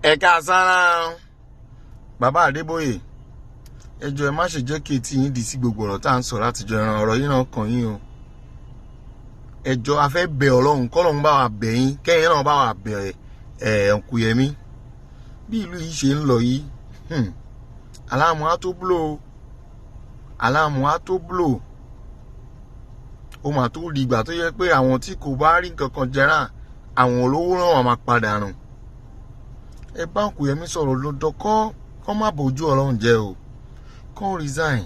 Ẹ̀ka sára bàbá Adébóyè, ẹ jọ̀ọ́, ẹ má ṣe jẹ́ kí etí yín di sí gbogbo ọ̀rọ̀ tá à ń sọ látijọ́. Ìran ọ̀rọ̀ yìí náà kàn yín o. Ẹ jọ̀ọ́, a fẹ́ bẹ̀ Ọlọ́run, kọ́lọ́run bá wa bẹ̀ yín, kẹ́yìn náà bá wa bẹ̀ ẹ̀ Uncle Yẹmí. Bí ìlú yìí ṣe ń lọ yìí, alarm á tó blow, alarm á tó blow. Ó mà tó di ìgbà tó yẹ pé àwọn tí kò bá rí nǹkan kan jẹrán, àwọn olówó náà wà máa padà rùn. Ẹ bá Uncle Yẹmí sọ̀rọ̀ lọ́dọ̀ kọ́ má bójú Ọlọ́run jẹ́ o. Kọ́ resign,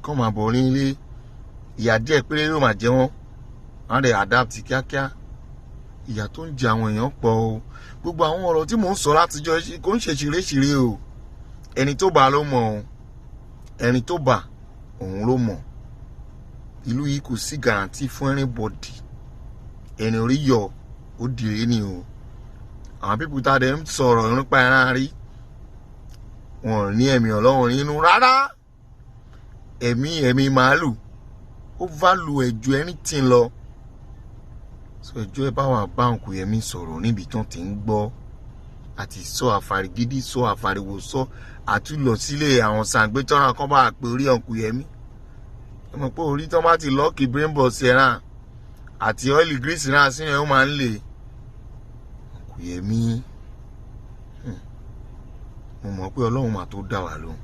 kọ́ máa bọ̀ nílé. Ìyà díẹ̀ péré ló máa jẹ wọ́n, wọ́n á dẹ̀ adapt kíákíá. Ìyà tó ń jẹ àwọn èèyàn pọ̀ o. Gbogbo àwọn ọ̀rọ̀ tí mò ń sọ látijọ́ kò ń ṣe ṣeré-ṣeré o. Ẹni tó bá ló mọ̀ o, ẹni tó bá òun ló mọ̀. Ìlú yìí, kò sí guarantee fún anybody. Ẹni orí yọ, ó dìre ni o. Àwọn people tá a dẹ̀ ń sọ̀rọ̀ nípa ẹran rí, wọn ò ní ẹ̀mí Ọlọ́run nínú rárá. Ẹ̀mí màálù ó value ẹ̀ ju anything lọ. So ẹ jọ̀ọ́, ẹ bá wa bá Uncle Yẹmí sọ̀rọ̀ níbi tán ti ń gbọ́. Àti sọ àfàrígídí, sọ àfàríwò, sọ àti lọ sílé àwọn sàǹgbétọ́ràn kan bá pè orí Uncle Yẹmí. Ẹ mọ̀ pé orí tán bá ti lock brain box ẹ̀ràn àti oil grease náà sínú ẹ̀, ó máa ń lè. Uncle Yẹmí, mo mọ̀ pé Ọlọ́run mà tó dá wa lóhùn.